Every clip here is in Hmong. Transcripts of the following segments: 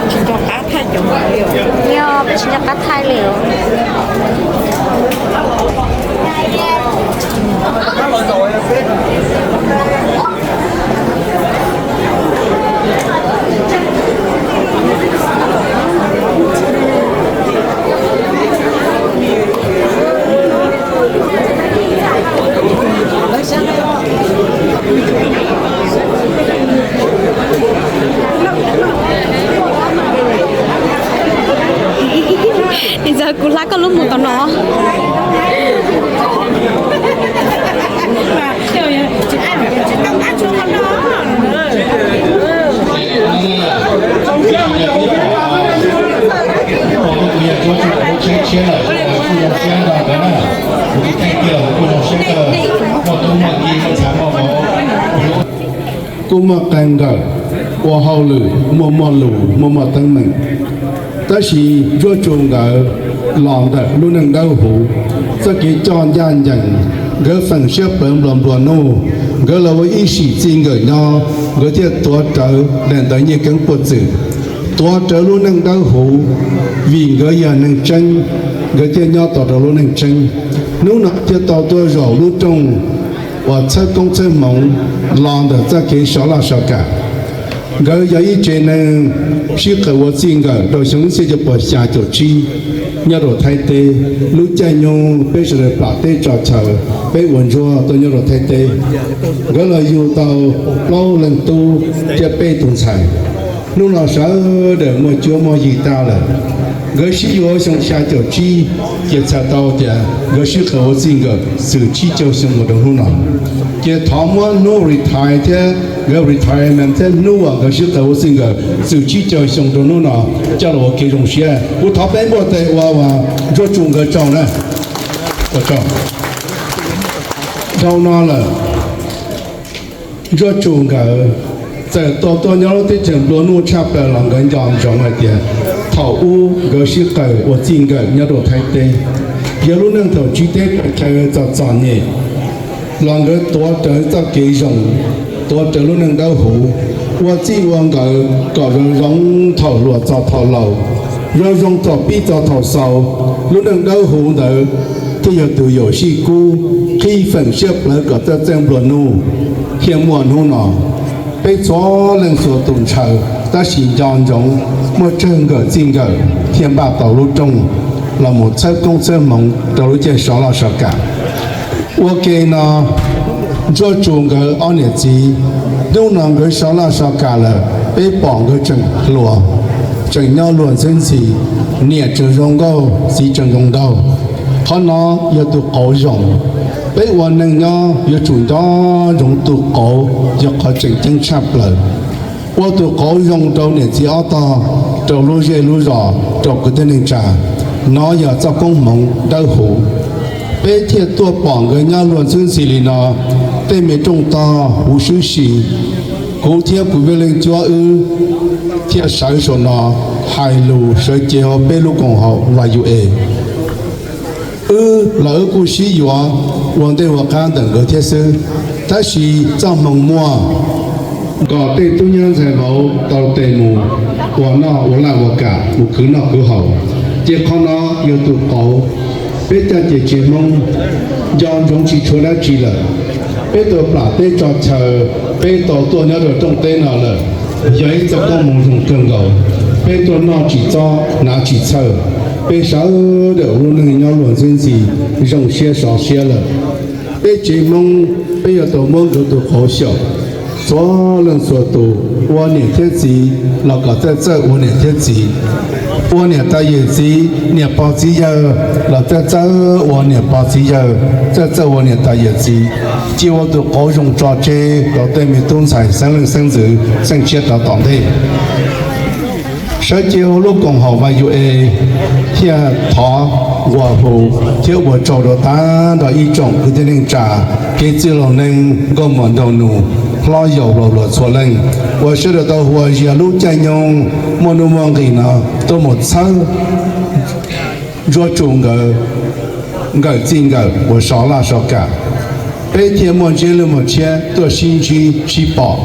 Tsis nco qab thaij cov, yog tsis nco qab thaij li. Ib ntxawg kuv hlab koj lub mus tom no. Kuj muaj qee nkawm ua hauj lwm muaj muaj lus muaj muaj teeb meem, tab sis Ntsuab Tsu nkawd los ntawm lub neej dawb huv, txoj kev coj ncaj ncees, nkawd feem siab plawv nplua nplua nuj, nkawd los ua ib sim txij nkawm nyob, nkawd thiaj tuav rawv daim ntawv nyiaj keeb puag txwm, tuav rawv lub neej dawb huv, vim nkawd yog neeg tseeb, nkawd thiaj nyob tau rau lub neej tseeb. Hnub no thiaj tau tuaj zaum lub rooj uas txhawb koob txhawb hmoov los ntawm txoj kev sov laj sov kam. Nkawd yog ib tsev neeg sib qawm ua txij nkawm rau xyoo ib txhiab cuaj puas xya caum tsib nyob rau Thaib teb. Lub caij nyoog peb sawv daws plam teb tso chaw, peb ua ntsuag tuaj nyob rau Thaib teb. Nkawd los yug tau plaub leej tub thiab peb tug ntxhais. Hnub no sawv daws muaj cuab muaj yig tag lawm. Nkawd sib yuav xyoo xya caum tsib, ces txhais tau tias nkawd sib qawm ua txij nkawm txwm tsib caug xyoo mus rau hnub no. Ces thov muab hnub retire thiab nkawd retirement thiab hnub uas nkawd sib qawm ua txij nkawm txwm tsib caug xyoo rau hnub no coj los ua kev zoo siab. Kuv thov peb npuaj tes ua uas Ntsuab Tsu nkawd tsaug na. Ua tsaug. Dhau no lawm, Ntsuab Tsu nkawd txawm tau tuaj nyob lub teb chaws nplua nuj tshaj plaws los nkawd nco ntsoov hais tias thaum ub nkawd sib qawm ua txij nkawm nyob rau Thaib teb, yog lub neej thaum tsiv teb raws chaw txom txom nyem los nkawd tuav rawv txoj kev zoo, tuav rawv lub neej dawb huv, ua txij ua nkawm kom zoo zoo thaum hluas txog thaum laus, zoo zoo thaum pib txog thaum xaus. Lub neej dawb huv ntawd thiaj yog tus yuam sij kub qhib feem siab plawv kom txawj txawj nplua nuj thiaj muaj hnub no. Peb txhua leej txhua tus ntshaw, tab sis nco ntsoov muaj tsawg nkawm txij nkawm thiaj npaj tau lub rooj los mus txhawb koob txhawb hmoov rau lub caij sov laj sov kam. Ua ke no, Ntsuab Tsu nkawd ob niam txiv, hnub no nkawd sov laj sov kam lawm, peb pom nkawd tseem hluas, tseem nyob luag ntxwb ntxhi, niam tseem zoo nkauj txiv tseem zoo nraug. Qhov no yog tus qauv zoo. Peb ua neeg nyob yuav tsum nco ntsoov tus qauv yog qhov tseem ceeb tshaj plaws. Ua tus qauv zoo rau niam txiv ob tog, rau lub zej lub zos, rau kwv tij neej tsa. No yog txoj koob hmoov dawb huv. Peb thiaj tuaj pom nkawd nyob luag ntxwb ntxhi li no, tej me rooj tog huv sib si. Kuv thiab kuv peb leej cuab wb thiaj sawv saum no hais lus sawv cev hauv peb lub koom haum V U E. Wb los wb kuj sib yuav ua ntej ua qab ntawm nkawd thiab xwb, tab sis txoj hmoo muaj kom tej tub nyab ntxhais vauv tau tes mus ua noj ua laj ua kam mus khwv noj khwv haus. Ces qhov no yog tus qauv. Peb caj ces tsev Hmoob nco ntsoov tsis tshuav dab tsi lawm. Peb tau plam teb tso chaw, peb tau tuaj nyob rau rooj teb no lawm, yog ib txoj koob hmoov zoo kawg nkaus. Peb tuaj noj tsis txob hnav tsis txhawj, peb sawv daws ua lub neej nyob luag ntxwb ntxhi, zoo siab sov siab lawm. Peb tsev Hmoob, peb yuav tau muab nkawd tus qauv xyaum. Txhua leej txhua tus, ua niam thiab txiv los kom txawj txawj ua niam thiab txiv, ua niam tais yawm txiv, niam pog txiv yawg los txawj txawj ua niam pog txiv yawg, txawj txawj ua niam tais yawm txiv. Cia ua tus qauv zoo tso tseg rau tej me tub ntxhais xeeb leej xeeb ntxwv xeeb tshiab rov tom ntej. Sawv cev hauv lub koom haum V U E thiaj thov nqua hu thiab ua tsaug rau tag nrho ib tsoom kwv tij neej tsa, kev txwj laus neeg, nkauj muam nraug nus, Hlob yaus hluas txhua leej uas sawv daws tau hu ua zias lub caij nyoog muaj nuj muaj nqis no tuaj mus txhawb Ntsuab Tsu nkawd nkawm txij nkawm uas so laj so kam, peb thiaj muaj ntsiab lus muaj tshiab tuaj sib ntsib sib pom,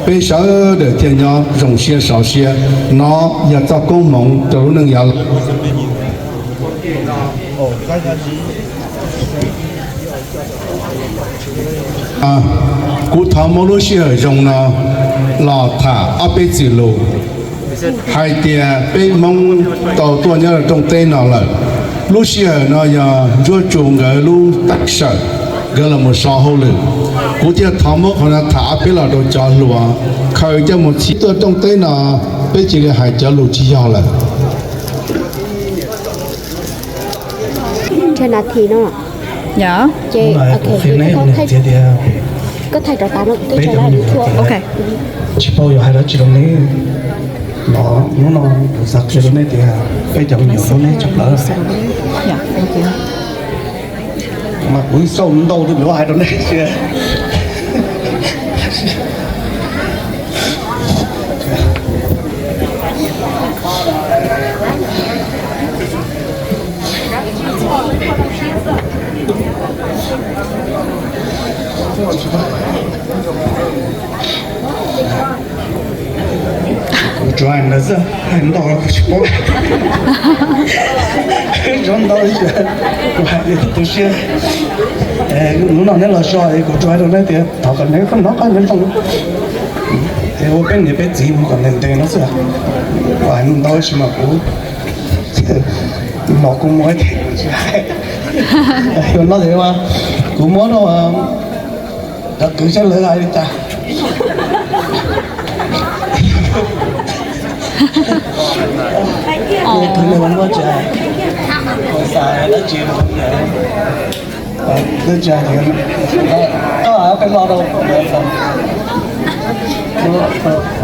peb sawv daws thiaj nyob zoo siab sov siab. No yog txoj koob hmoov rau lub neej yav lawm. Kuv thov muab lub sij hawm zoo no los tham ob peb txwm lus hais tias peb Hmoob tau tuaj nyob rau rooj teb no lawm. Lub sij hawm no yog Ntsuab Tsu nkawd lub teeb sawm, nkawd los mus so hauj lwm. Kuv thiaj thov muab qhov no tham ob peb los rau cov hluas, khaws coj mus txhim tuaj rooj teb no, peb cia li hais cov lus tsis yog lawm. Tsis paub yuav hais dab tsi rau neb. No, hnub no kuv xav qhia rau nej tias peb cov me nyuam hlub neb tshaj plaws. Mas kuv xav ntau tus lus hais rau nej. Kuv tsuas hais ntawd xwb, hais ntau kuv tsis paub. Zov ntau, kuv hais li tu siab. Hnub no neb los so es kuv tsuas hais rau neb tias thov kom neb koj nov qab nyob zoo. Es ua peb niam peb txiv mus kom ntev ntev no xwb. Kuv hais ntau tab sis mas kuv los kuv muab, kuv muab rau cov kwv seb lawv hais li cas. Kwv lawv muab tsis hais, xav dab tsi, twb tsis hais, koj peb lo rau,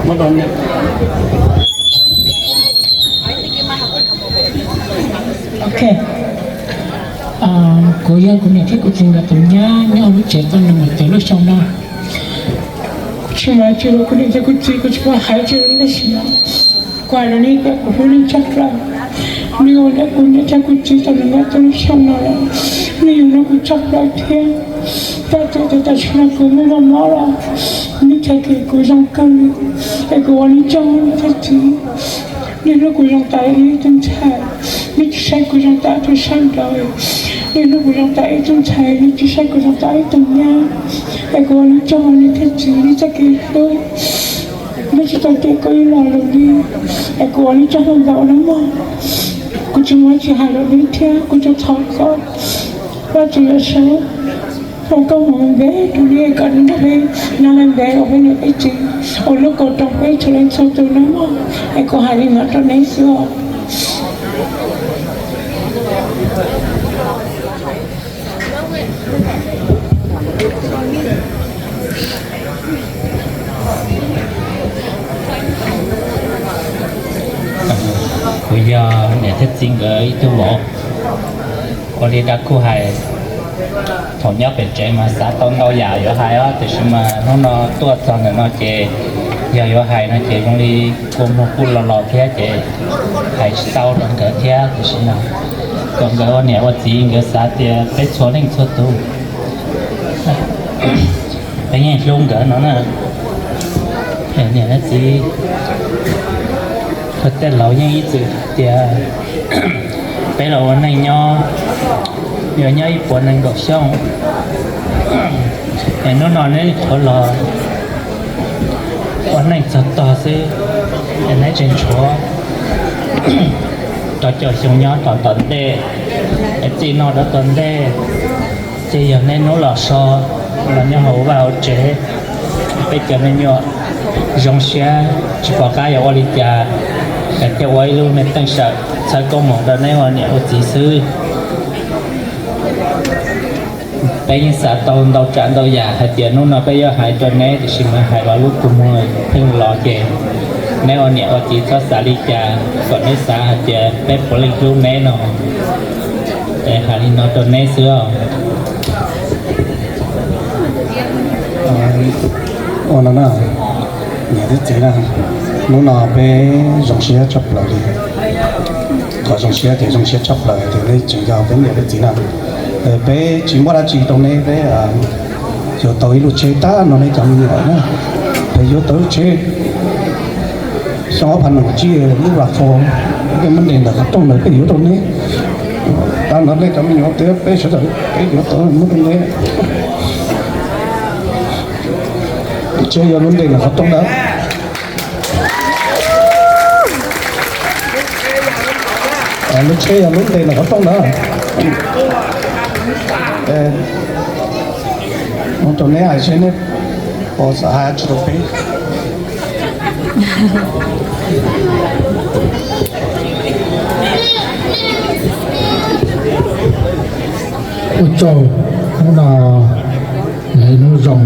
muab rau. Ok. Kuv yog kuv niam thiab kuv txiv nkawd tus nyab nyob hauv lub tsev tau nees nkaum lub xyoo no. Kuv tsis muaj dab tsi rau kuv niam thiab kuv txiv, kuv tsis paub hais dab tsi rau nej sim no. Kuv hais rau nej tias kuv hlub nej tshaj plaws. Nej ua rau kuv niam thiab kuv txiv tau nees nkaum lub xyoo no lawm, nej yug nrog kuv tshaj plaws thiab. Txawm tias tam sim no kuv muaj mob los nej txhais tes kuv zoo kawg li, es kuv ua nej tsaug nej thiab txiv. Nej hlub kuv zoo tas ib tug ntxhais, nej tsis saib kuv zoo tas ib tug sab nraud. Nej hlub kuv zoo tas ib tug ntxhais, nej tsis saib kuv zoo tas ib tug nyab. Es kuv ua nej tsaug nej thiab txiv, nej txoj kev hlub, nej tsis tau cem kuv ib lo lus li. Es kuv ua nej tsaug ntau ntau na mog. Kuv tsis muaj dab tsi hais rau nej thiab, kuv tsuas thov kom Vajtswv yuav sau koob hmoov ntev rau nej kom nrog peb nyob ntev ntev ua peb niam peb txiv, ua lub kaum roos peb txhua leej txhua tus na mog. Es kuv hais li no rau nej xwb os. Kuv yog niam thiab txiv nkawd ib tug vauv. Ua li dab kuj hais, thaum nyob pem tsev mas xav tau ntau yam yuav hais os, tiam sis mas hnub no tuaj txog ntawm no ces yog yuav hais no ces zoo li kua muag kuj los los thiab ces hais tsis tau rau nkawd thiab, tiam sis mas kom nkawd ua niam ua txiv nkawd xav tias peb txhua leej txhua tus peb yeej hlub nkawd no na. Niam thiab txiv, tej laus yeej ib txwm tias peb los ua neej nyob yuav nyob ib puas nees nkaum xyoo, es hnub no neb tshuav los ua neej txog tog xwb, es neb tseem tshuav rau caum xyoo nyob rau tom ntej, es txij no rau tom ntej ces yog neb hnub los so los nyob hauv vaj hauv tsev, peb cov me nyuam zoo siab tsis pom qab yuav ua li cas, es thiaj ua ib lub me teej sawm txhawb koob hmoov rau neb ua niam ua txiv xwb. Peb yeej xav tau ntau tsav ntau yam hais tias hnub no peb yuav hais rau neb, tiam sis mas hais los lub kua muag pheej los ces neb ua niam ua txiv txhob xav li cas, kom neb xav hais tias peb puav leej hlub neb no. Es hais li no rau neb xwb os. Ua no na, niam thiab txiv na, hnub no peb zoo siab tshaj plaws li. Qhov zoo siab ces zoo siab tshaj plaws tias nej tseem yog peb niam peb txiv na. Peb tsis muaj dab tsi rau neb, peb yuav tau ib lub tsheb tag no nej cov me nyuam na. Peb yuav tau lub tsheb xyoo ob phav nees nkaum tsib, lub RAV four, peb muab ntes ntawm qhov rooj ntawd peb yuav rau neb. Tag no nej cov me nyuam tias peb sawv daws peb yuav tau muab rau neb. Lub tsheb yog lub ntes ntawm qhov rooj ntawd. Lub tsheb yog lub ntes ntawm qhov rooj ntawd. Mus rau neb hais seb neb puas xav hais tsis rau peb. Ua tsaug, hnub no yog ib hnub zoo,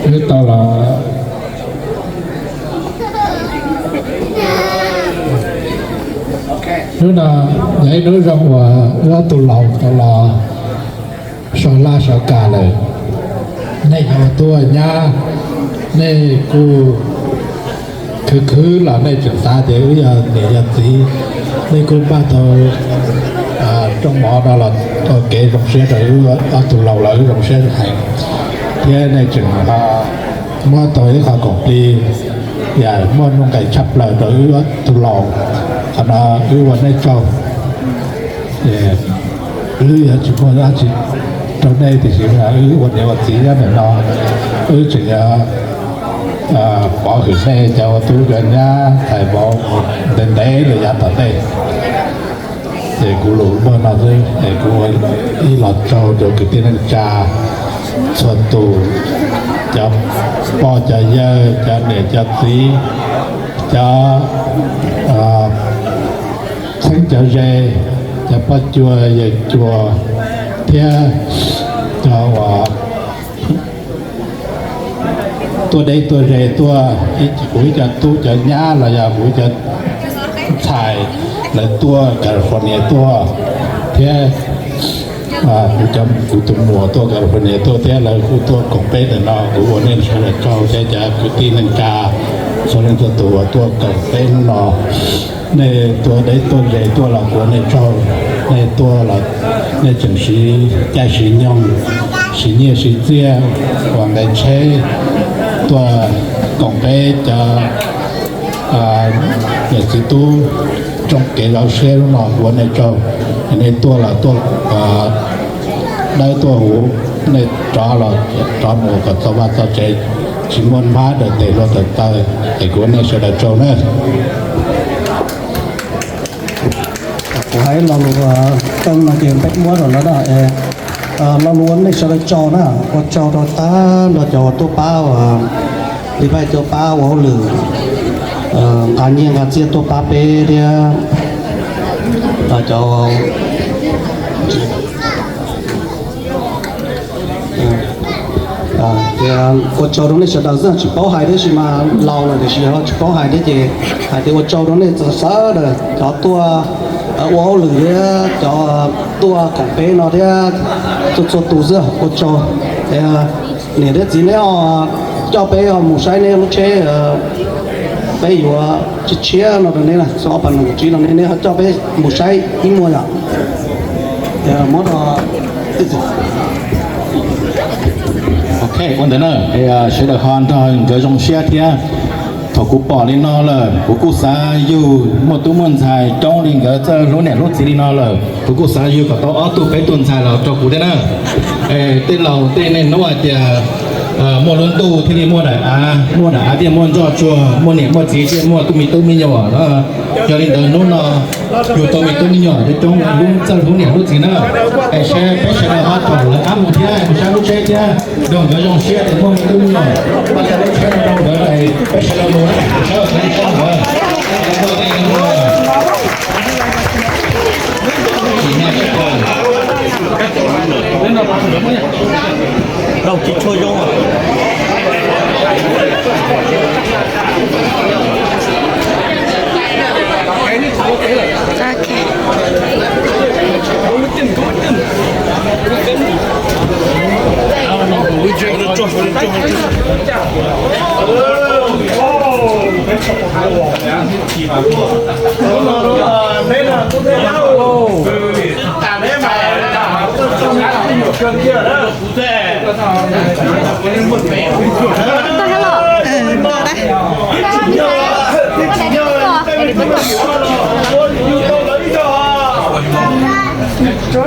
wb tau los, hnub no yog ib hnub zoo uas wb ob tug laus tau los sau laj sau kam lawm. Nej yog tub nyab, nej kuj khwv khwv los nej tseem xav tias wb yog niam yog txiv, nej kuj npaj tau rooj mov no los ua kev zoo siab rau wb ob tug laus los wb zoo siab heev. Thiab nej tseem muab tau ib qho khoom plig yam muaj nuj nqis tshaj plaws rau wb ob tug laus, qhov no wb ua nej tsaug. Wb yuav tsis muaj dab tsi rau nej tiam sis wb ua niam ua txiv nyob ntawm no, wb tseem yuav pov hwm nej cov ua tub cov nyab txhais vauv ntev ntev los yav tom ntej. Ces kuv lus muaj no xwb es kuv ua ib los tsaug rau kwv tij neej tsa txhua tus, cov pog cov yawg, cov niam cov txiv, cov txheeb cov ze, cov poj cuag yawg cuag thiab cov uas tuaj deb tuaj ze tuaj, kuv ib co tub cov nyab los yog kuv ib co ntxhais lawv tuaj California tuaj thiab kuv tus muam tuaj California tuaj thiab lawv kuj tuaj koom peb ntawm no. Kuv ua nej sawv daws tsaug thiab cov kwv tij neej tsa txhua leej txhua tus uas tuaj koom peb hnub no. Nej tuaj deb tuaj ze tuaj los kuv ua nej tsaug. Nej tuaj los nej tseem siv caij siv nyoog, siv nyiaj siv txiaj, ua nqe tsheb tuaj koom peb cov niam txiv tub rooj kev zoo siab hnub no kuv ua nej tsaug. Nej tuaj los tuaj dawb tuaj huv, nej rov los rov mus kom txog vaj txog tsev, tsis muaj npab daws tes hlua daws taw. Es kuv ua nej sawv daws tsaug na. Kuv hais lo lus teeb no ces peb muab rau lawv na. Lo lus ua nej sawv daws tsaug na, ua tsaug rau tag nrho cov uas tuaj pab, li pab tuaj pab ua hauj lwm, nqa nyiaj nqa txiaj tuaj pab peb thiab cov Ua tsaug rau nej sawv daws xwb, tsis paub hais thiab, sis mas laus lawm tiam sis ho tsis paub hais thiab ces hais tias ua tsaug rau nej sawv daws cov tuaj ua hauj lwm thiab cov tuaj koom peb no thiab txhua txhua tus xwb ua tsaug. Niam thiab txiv neb ho coj peb mus saib neb lub tsheb, peb yuav tshiab tshiab no rau neb, xyoo ob phav nees nkaum tsib no neb ho coj peb mus saib ib muag yom. Muab rau Ok, ua ntawd na, sawv daws ho nrog nkawd zoo siab thiab. Thaum kuv pom li no lawm kuv kuj xav yug muaj tub muaj ntxhais coob li nkawd txawj hlub niam hlub txiv li no lawm, kuv kuj xav yug kom tau ob tug peb tug ntxhais los rau kuv thiab na. Tej laus tej niaj hnub hais tias muaj lub ntuj thiaj li muaj daim av, muaj daim av thiaj muaj ntsoj tsuag, muaj niam muaj txiv thiaj muaj tub me tub me nyuam. Yog li ntawd hnub no yug tau me tub me nyuam coob coob, hlub txawj hlub niam hlub txiv na. Es seb peb sawv daws ho thaum lawv qab mus thiab mus saib lub tsheb thiab, nrog nkawd zoo siab tias muaj me tub me nyuam, pab saib lub tsheb rau nkawd, peb sawv daws mus na, sawv daws mus saib nkawd. Rau tsis tshua zoo.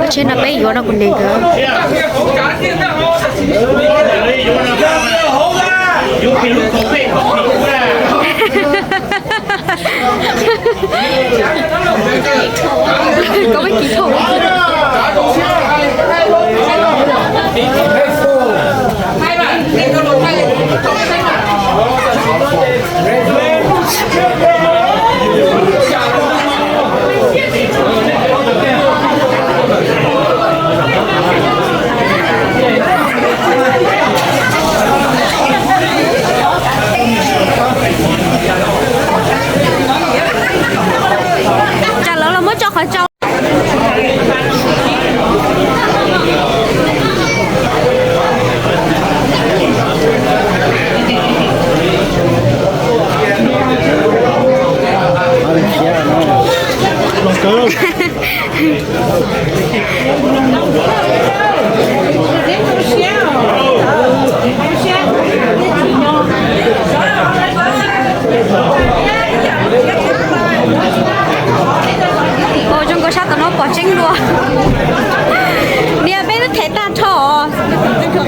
Tsheb no peb yuav rau kuv niam nkawd. Koj peb kis thauj. Tsam lawv los muab tso qhov tsau. Ua zoo nkauj sab tom no pom tseeb dua. Niam, peb twb them tag nrho.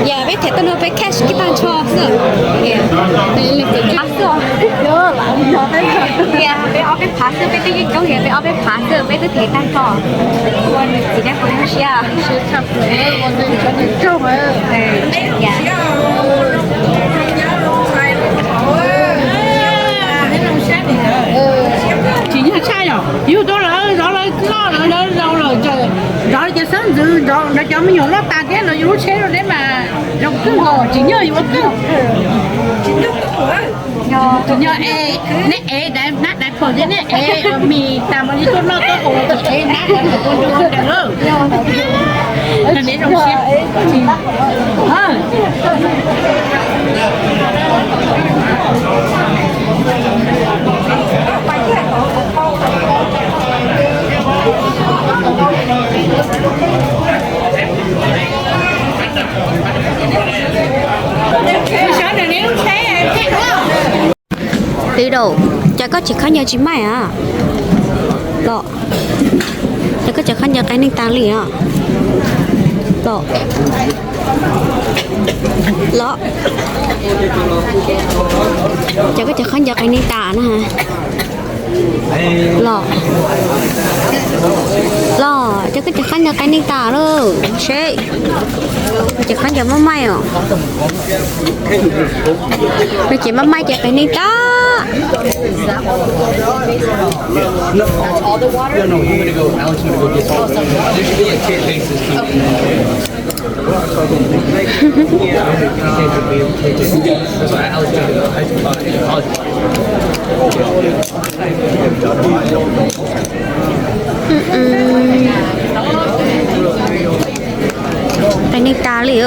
Yam peb them tag nrho, peb cash kiag tag nrho xwb. Peb xwb. Peb ob peb phav xwb, peb twb yeej coob, peb ob peb phav xwb, peb twb them tag nrho. Ua nws txiv dab qhuas zoo siab. Tsis nyog tshaj yom, yug tau lawv zov lawv noj lawv lawv zoo lawm, zov li cov xeeb ntxwv, zov cov me nyuam loj tas thiab lawv yug lub tsheb rau neb mas zoo kawg nkaus, tsis nyog yuav kawg. Tsis nyog es neb ev daim nab daim pawg thiab neb ev mis tas mas li tuaj noj tuaj ua, ev nab daim pawg tuaj nrog daws lawm. Neb zoo siab. Tij laug, cas koj tseem khaub ncaws tsis maij a? Los, cas koj tseem khaub ncaws qias neeg tas li a? Los, los, cas koj tseem khaub ncaws qias neeg tas na? Los, los, cas koj tseem khaub ncaws qias neeg tas lauj? Seb, koj tseem khaub ncaws maj maij os. Koj ces maj maij ces qias neeg tas. Qias neeg tas li.